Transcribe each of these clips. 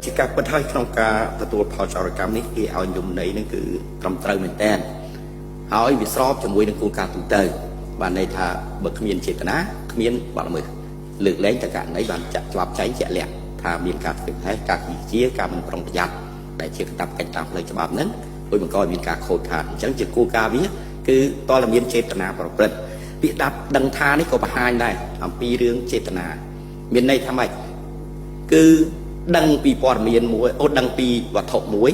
ជាការពិតហើយក្នុងការទទួលផលចោរកម្មនេះគេឲ្យនិយមន័យនឹងគឺត្រឹមត្រូវមែនតើហើយវាស្របជាមួយនឹងគោលការណ៍ទូទៅបានន័យថាបើគ្មានចេតនាគ្មានបទល្មើសលើកលែងតែករណីបានចាក់ច្បាប់ចែងជាក់លាក់ថាមានការធ្វើហេតុការវិជាការមិនប្រុងប្រយ័ត្នដែលជាកាតព្វកិច្ចតាមផ្លូវច្បាប់ហ្នឹងដោយបង្កឲ្យមានការខូចខាតអញ្ចឹងជាគោលការណ៍វាគឺតើមានចេតនាប្រព្រឹត្តពាក្យដាប់ដឹងថានេះក៏បង្ហាញដែរអំពីរឿងចេតនាមានន័យថាម៉េចគឺដឹងពីព័ត៌មានមួយអូដឹងពីវត្ថុមួយ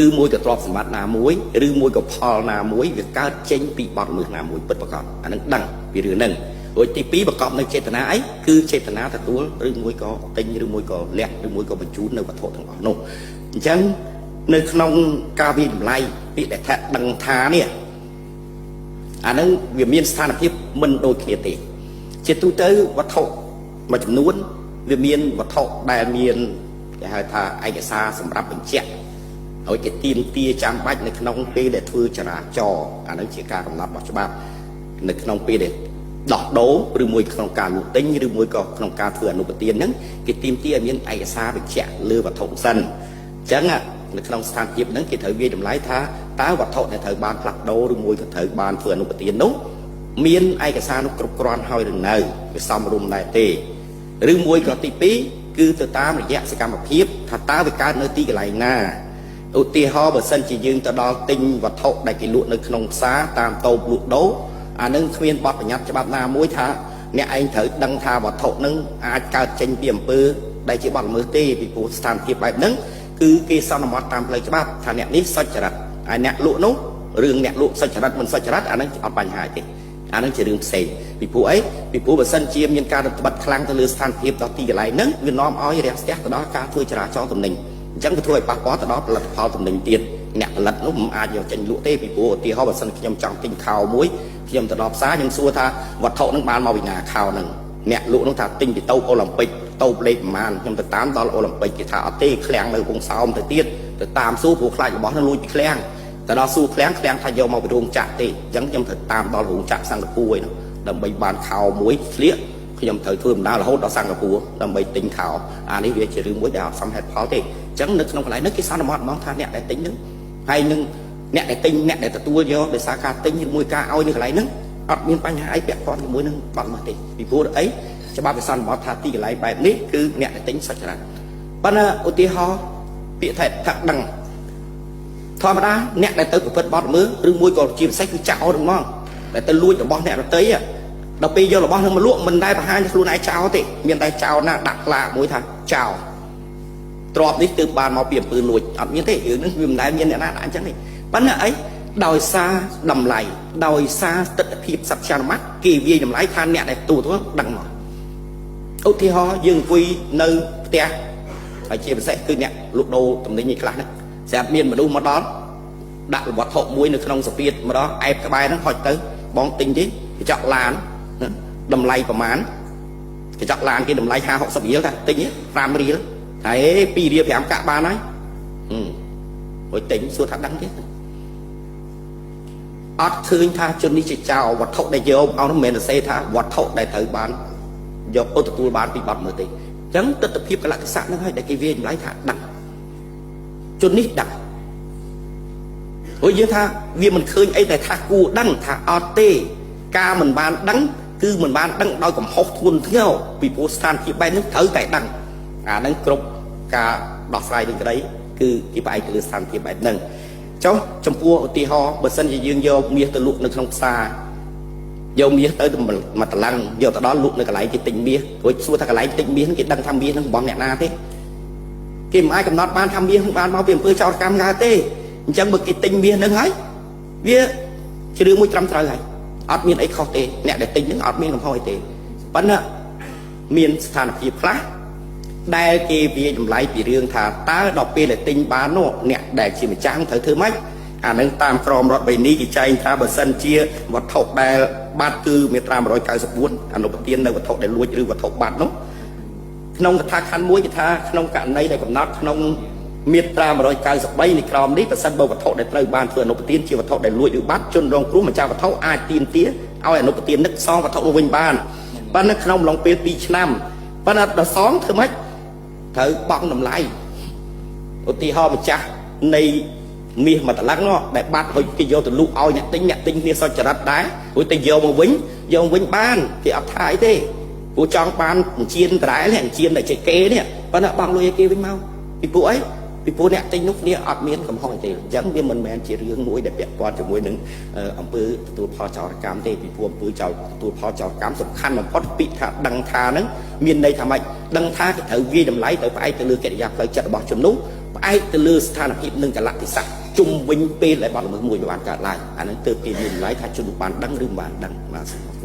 ឬមួយក៏ទ្រព្យសម្បត្តិណាមួយឬមួយក៏ផលណាមួយវាកើតចេញពីបទល្មើសណាមួយពិតប្រាកដអានឹងដឹងពីរឿងហ្នឹងរួចទី2ប្រកបនៅចេតនាអីគឺចេតនាទទួលឬមួយក៏ទិញឬមួយក៏លះឬមួយក៏បញ្ជូននៅវត្ថុទាំងអស់នោះអញ្ចឹងនៅក្នុងការវិតម្លៃពាក្យដែលថាដឹងថានេះអានឹងវាមានស្ថានភាពមិនដូចគ្នាទេជាទូទៅវត្ថុមួយចំនួនវាមានវត្ថុដែលមានគេហៅថាឯកសារសម្រាប់បញ្ជាក់ឲ្យគេទៀមទាចាំបាច់នៅក្នុងពេលដែលធ្វើចរាចរណ៍អានឹងជាការកំណត់របស់ច្បាប់នៅក្នុងពេលដែលដោះដូរឬមួយក្នុងការលក់ទិញឬមួយក៏ក្នុងការធ្វើអនុប្រទានហ្នឹងគេទៀមទាឲ្យមានឯកសារបញ្ជាក់លើវត្ថុសិនអញ្ចឹងនៅក្នុងស្ថានភាពហ្នឹងគេត្រូវវាយតម្លៃថាតើវត្ថុដែលត្រូវបានផ្លាស់ប្ដូរឬមួយក៏ត្រូវបានធ្វើអនុប្រទាននោះមានឯកសារនោះគ្រប់គ្រាន់ហើយឬនៅវាសមរម្យដែរទេឬមួយក៏ទី2គឺទៅតាមរយៈសកម្មភាពថាតើវាកើតនៅទីកន្លែងណាឧទាហរណ៍បើសិនជាយើងទៅដល់ទិញវត្ថុដែលគេលក់នៅក្នុងផ្សារតាមតូបលក់ដូរអានឹងគ្មានបទបញ្ញត្តិច្បាប់ណាមួយថាអ្នកឯងត្រូវដឹងថាវត្ថុនឹងអាចកើតចេញពីអំពើដែលជាបទល្មើសទេពីព្រោះស្ថានភាពបែបហ្នឹងគឺគេសន្មត់តាមផ្លូវច្បាប់ថាអ្នកនេះសុចរិតហើយអ្នកលក់នោះរឿងអ្នកលក់សុចរិតមិនសុចរិតអានឹងអត់បញ្ហាទេអានឹងជារឿងផ្សេងពីព្រោះអីពីព្រោះបើសិនជាមានការរដ្ឋបិទខ្លាំងទៅលើស្ថានភាពដល់ទីកន្លែងហ្នឹងវានាំឲ្យរាំងស្ទះទៅដល់ការធ្វើចរាចរណ៍ទំនិញអញ្ចឹងវាធ្វើឲ្យប៉ះពាល់ទៅដល់ផលិតផលទំនិញទៀតអ្នកផលិតនោះមិនអាចយកចេញលក់ទេពីព្រោះឧទាហរណ៍បើសិនខ្ញុំចង់ទិញខោមួយខ្ញុំទៅដល់ផ្សារខ្ញុំសួរថាវត្ថុហ្នឹងបានមកពីណាខោហ្នឹងអ្នកលក់នោះថាទិញពីតូបអូឡ িম্প ិកតូបលេខប្រហែលខ្ញុំទៅតាមដល់អូឡ িম্প ិកគេថាអត់ទេឃ្លាំងនៅកំពង់សោមទៅទៀតទៅតាមសួរព្រោះខ្លាចរបស់ហ្នឹងលួចពីឃ្លាំងទៅដល់សួរឃ្លាំងឃ្លាំងថាយកមកពីរោងចក្រទេអញ្ចឹងខ្ញុំត្រូវតាមដល់រោងចក្រសិង្ហបុរីឯនោះដើម្បីបានខោមួយស្លៀកខ្ញុំត្រូវធ្វើដំណើររហូតដល់សិង្ហបុរីដើម្បីទិញខោអានេះវាជារឿងមួយដែលអត់សមហេតុផលទេអញ្ចឹងនៅក្នុងកន្លែងនេះគេសន្មត់ហ្មងថាអ្នកដែលទិញហ្នឹងហើយនឹងអ្នកដែលទិញអ្នកដែលទទួលយកដោយសារការទិញឬមួយការឲ្យនៅកន្លែងហ្នឹងអត់មានបញ្ហាអីពាក់ព័ន្ធជាមួយនឹងបទល្មើសទេពីព្រោះអីច្បាប់វាសន្មត់ថាទីកន្លែងបែបនេះគឺអ្នកដែលទិញសុចរិតប៉ុន្តែឧទាហរណ៍ពាក្យថាដឹងធម្មតាអ្នកដែលទៅប្រព្រឹត្តបទល្មើសឬមួយក៏ជាពិសេសគឺចោលហ្មងដែលទៅលួចរបស់អ្នកដទៃដល់ពេលយករបស់នឹងមកលក់មិនដែលបង្ហាញខ្លួនឯងចោលទេមានតែចោលណាដាក់ផ្លាកមួយថាចោលទ្របនេះទើបបានមកពីអំពើលួចអត់មានទេរឿងនេះវាមិនដែលមានអ្នកណាដាក់អញ្ចឹងទេប៉ុន្តែអីដោយសារតម្លៃដោយសារទស្សនភាពសត្យានុម័តគេវាយតម្លៃថាអ្នកដែលទូទៅដឹងមកឧទាហរណ៍យើងអង្គុយនៅផ្ទះហើយជាពិសេសគឺអ្នកលក់ដូរតំណែងឯខ្លះហ្នឹងស្រាប់មានមនុស្សមកដល់ដាក់វត្ថុមួយនៅក្នុងសាពៀតម្ដងអែបក្បែរហ្នឹងហុចទៅបងទិញទេកញ្ចក់ឡានតម្លៃប្រមាណកញ្ចក់ឡានគេតម្លៃ50 60រៀលថាទិញ5រៀលហើយ2រៀល5កាក់បានហើយហុចទិញសួរថាដឹងទេអត់ឃើញថាជននេះជាចោលវត្ថុដែលយកអស់នោះមិនមែនសរសេរថាវត្ថុដែលត្រូវបានយកឧទទួលបានពីបាត់មើលទេអញ្ចឹងទស្សនភាពកលតិសៈហ្នឹងហើយដែលគេវាចម្លៃថាដឹងជននេះដឹងព្រោះយើងថាវាមិនឃើញអីតែថាគួរដឹងថាអត់ទេការមិនបានដឹងគឺមិនបានដឹងដោយកំហុសធ្ងន់ធ្ងរពីព្រោះស្ថានភាពបែបនេះត្រូវតែដឹងអាហ្នឹងគ្រប់ការដោះស្រាយរឿងក្តីគឺគេផ្អែកទៅលើស្ថានភាពបែបហ្នឹងចុះចំពោះឧទាហរណ៍បើសិនជាយើងយកមាសទៅលក់នៅក្នុងផ្សារយកមាសទៅមកតឡើងយកទៅដល់លក់នៅកន្លែងគេទិញមាសរួចសួរថាកន្លែងទិញមាសហ្នឹងគេដឹងថាមាសហ្នឹងរបស់អ្នកណាទេគេមិនអាចកំណត់បានថាមាសហ្នឹងបានមកពីអំពើចោរកម្មកើតទេអញ្ចឹងបើគេទិញមាសហ្នឹងហើយវាជារឿងមួយត្រឹមត្រូវហើយអត់មានអីខុសទេអ្នកដែលទិញហ្នឹងអត់មានកំហុសអីទេប៉ុន្តែមានស្ថានភាពខ្លះដែលគេវាចម្លៃពីរឿងថាតើដល់ពេលដែលទិញបាននោះអ្នកដែលជាម្ចាស់ត្រូវធ្វើម៉េចអានឹងតាមក្រមរដ្ឋបេនីគេចែងថាបើសិនជាវត្ថុដែលបាត់គឺមាត្រា194អនុប្រទាននៅវត្ថុដែលលួចឬវត្ថុបាត់នោះក្នុងកថាខណ្ឌមួយគេថាក្នុងករណីដែលកំណត់ក្នុងមាត្រា193នៃក្រមនេះប្រសិនបើវត្ថុដែលត្រូវបានធ្វើអនុប្រទានជាវត្ថុដែលលួចឬបាត់ជនរងគ្រោះម្ចាស់វត្ថុអាចទាមទារឲ្យអនុប្រទាននឹកសងវត្ថុនោះវិញបានប៉ុន្តែក្នុងអំឡុងពេល2ឆ្នាំប៉ុន្តែដល់សងធ្វើម៉េច ត្រូវបង់តម្លៃឧទាហរណ៍ម្ចាស់នៃមាសមួយតឡឹងនោះដែលបាត់ហើយគេយកទៅលក់ឲ្យអ្នកទិញអ្នកទិញគ្នាសុចរិតដែររួចទៅយកមកវិញយកមកវិញបានគេអត់ថាអីទេព្រោះចង់បានអញ្ជៀនដដែលនេះអញ្ជៀនដែលជាគេនេះប៉ុន្តែបង់លុយឲ្យគេវិញមកពីព្រោះអីពីព្រោះអ្នកទិញនោះគ្នាអត់មានកំហុសអីទេអញ្ចឹងវាមិនមែនជារឿងមួយដែលពាក់ព័ន្ធជាមួយនឹងអំពើទទួលផលចោរកម្មទេពីព្រោះអំពើចោរទទួលផលចោរកម្មសំខាន់បំផុតពាក្យថាដឹងថាហ្នឹងមានន័យថាម៉េចដឹងថាគេត្រូវវាយតម្លៃទៅផ្អែកទៅលើកិរិយាផ្លូវចិត្តរបស់ជននោះផ្អែកទៅលើស្ថានភាពនិងកលៈទេសៈជុំវិញពេលដែលបទល្មើសមួយបានកើតឡើងអាហ្នឹងទើបគេមានតម្លៃថាជននោះបានដឹងឬមិនបានដឹងបាទសូមអរគុណ។